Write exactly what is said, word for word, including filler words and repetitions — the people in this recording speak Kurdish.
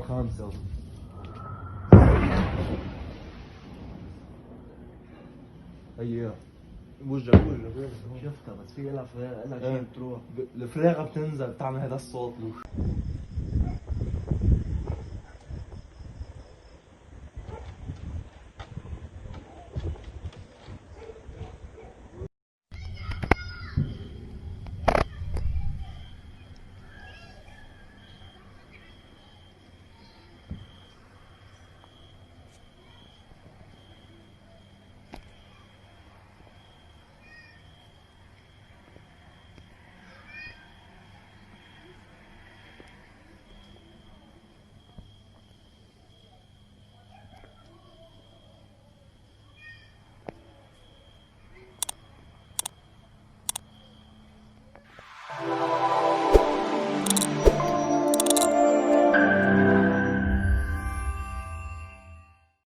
خمسة. هيا. بوجهك، بوجهك، بوجهك. شفتها، بس في لها ف-، لها شيء إيه. بتروح. ب-، الفراغة بتنزل، بتعمل هذا الصوت.